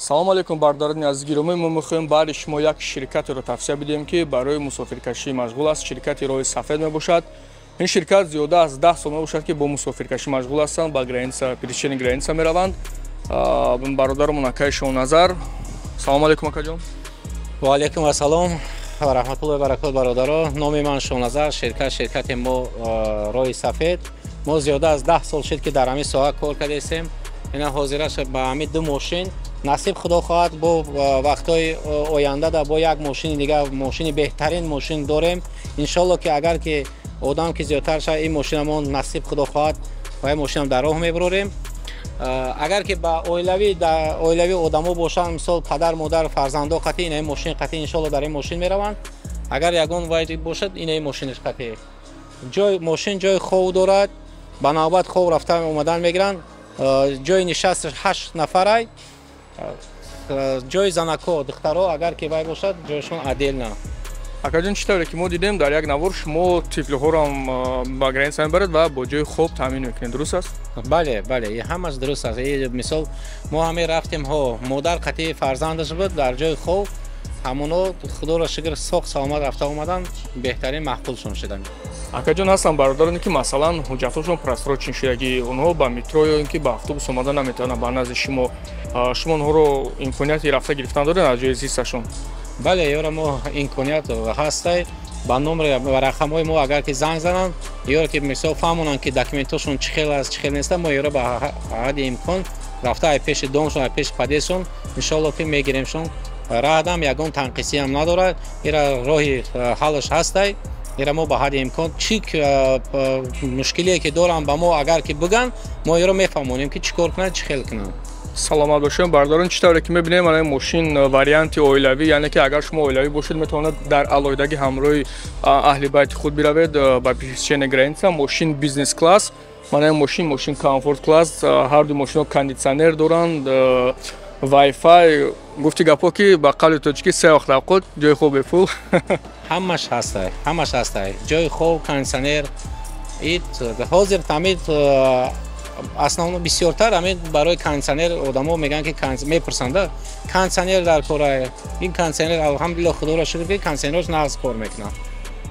Салом алейкум, бародарони азиз гиромӣ. Мо мехоҳем баъди шумо як ширкатеро тавсия бидиҳем, ки барои мусофиркашӣ машғул аст. Ширкати «Роҳи сафед» мебошад. Ин ширкат зиёда аз 10 сол мебошад, ки бо мусофиркашӣ машғул ҳастанд, ба граница, пересечение граница мераванд. Бародарамон акаи Шоҳназар. Салом алейкум, акаҷон. Ва алейкум ассалом ва раҳматуллоҳи баракот, бародаро. Номи ман Шоҳназар, ширкати мо «Роҳи сафед». Мо зиёда аз 10 сол шуд, ки дар ҳамин соҳа кор кардастем. Ина ҳозираш ба ҳамин ду мошин. Насиб Худо хоҳад, бо вақтҳои оянда да бо як мошини дигар, мошини беҳтарин мошин дорем. Иншолло, ки агар ки одам ки зиёдтар шавад, ин мошинамон, насиб Худо хоҳад, ва ин мошинам дар роҳ мебарорем. Агар ки ба оилавӣ, оилавӣ одамо бошанд, мисол, падар, модар, фарзандо қатъи, инаи мошин қатъи, иншолло, дар ин мошин мераванд. Агар ягон вай бошад, инаи мошинаш қатъи ҷой, мошин ҷои хов дорад, ба навбат хов рафта омадан мегиранд. Ҷои нишасташ ҳашт нафарай. Ҷои занако, духтаро, агар ки вай бошад, ҷойшон отдельно. Акаҷон, чӣ тавре ки мо дидем дар як навор, шумо тифлиҳоро ба граница мебаред ва бо ҷои хоб таъмин мекунед, дуруст аст? Бале, ҳамаш дуруст аст. Мисол, мо ҳаме рафтем, ҳо, модар қатъи фарзандаш буд дар ҷои хоб. Ҳамоно, Худоро шукр, соқ саломат рафта омадан, беҳтарин маҳқулшон шуданд. Акаҷон, ҳастанд бародароне, ки, масалан, ҳуҷҷатҳошон просрочен шудагӣ, онҳо ба метро ё ин ки ба автобус омада наметавонанд ба назди шумо. Шумо онҳоро имконияти рафта гирифтан доред аз ҷои зисташон? Бале, ёра мо имконият ҳастай. Ба номри, ба рақамҳои мо агар ки занг зананд, ёро ки, мисол, фаҳмонанд, ки документҳошон чӣ хел аст, чӣ хел неста, мо ёро ба ҳадди имкон рафта ай пеши домшон, ай пеши подъездшон, иншоалло, ки мегиремшон. Раҳдам ягон танқисиам надорад. Ира роҳи ҳаллаш ҳастай. Ира мо ба ҳадди имкон чӣ мушкилие ки доранд, ба мо агар ки бигӯянд, мо ёро мефаҳмонем, ки чӣ кор кунанд, чӣ хел кунанд. Саломат бошем, бародарон. Чӣ тавре ки мебинем, ана мошин варианти оилавӣ, яъне ки агар шумо оилавӣ бошед, метавонад дар алоҳидагӣ ҳамроҳи аҳли байти худ биравед ба пересечение граница. Мошин бизнес класс, мана мошин комфорт класс. Ҳарду мошинҳо кондитсионер доранд, вайфай, гуфти гапҳо, ки ба қавли тоҷикӣ, се вақт авқот, ҷои хоб бепул. Ҳамаш ҳастай, ҳамаш ҳастай: ҷои хоб, кондитсионер. Ҳозир тамид основно бисёртар ҳамин барои кондитсионер одамо мегӯянд, ки мепурсанда, кондитсионер дар кора. Ин кондитсионер, алҳамдулилло, Худоро шукр, ки кондитсионерш нағз кор мекунад.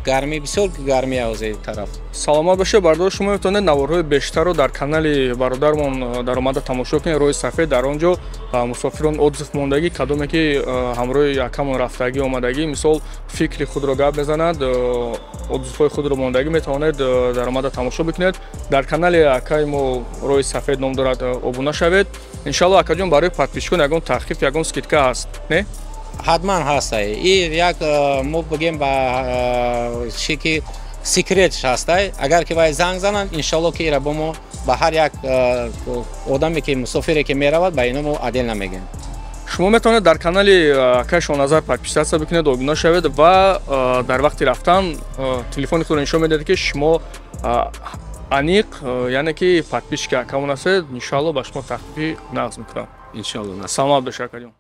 Гармӣ, бисёр гармӣ ҳозир тараф. Саломат бошед, бародар. Шумо метавонед наворҳои бештарро дар канали бародармон даромада тамошо кунед, «Роҳи сафед». Дар он ҷо мусофирон отзыв мондагӣ, кадоме ки ҳамроҳи акамон рафтагӣ, омадагӣ, мисол, фикри худро гап мезанад, отзывҳои худро мондагӣ, метавонед даромада тамошо бикунед. Дар канали акаи мо «Роҳи сафед» ном дорад, обуна шавед, иншалло. Акаҷон, барои подписчикон ягон тахфиф, ягон скидка ҳаст, не? Ҳатман ҳастай. И як мо бигем ба чӣ ки секретш ҳастай. Агар ки вай занг зананд, иншалло, ки ира бо мо ба ҳар як одаме ки мусофире ки меравад, ба ино мо отдельно мегӯем. Шумо метавонед дар канали акаи Шоҳназар подписаться бикунед, обуна шавед ва дар вақти рафтан телефони худро нишон медиҳед, ки шумо аниқ, яъне ки подписчики акамон ҳастед. Иншалло, ба шумо тахфифи нағз мекунам. Иншалло. Саломат бошед, акаҷон.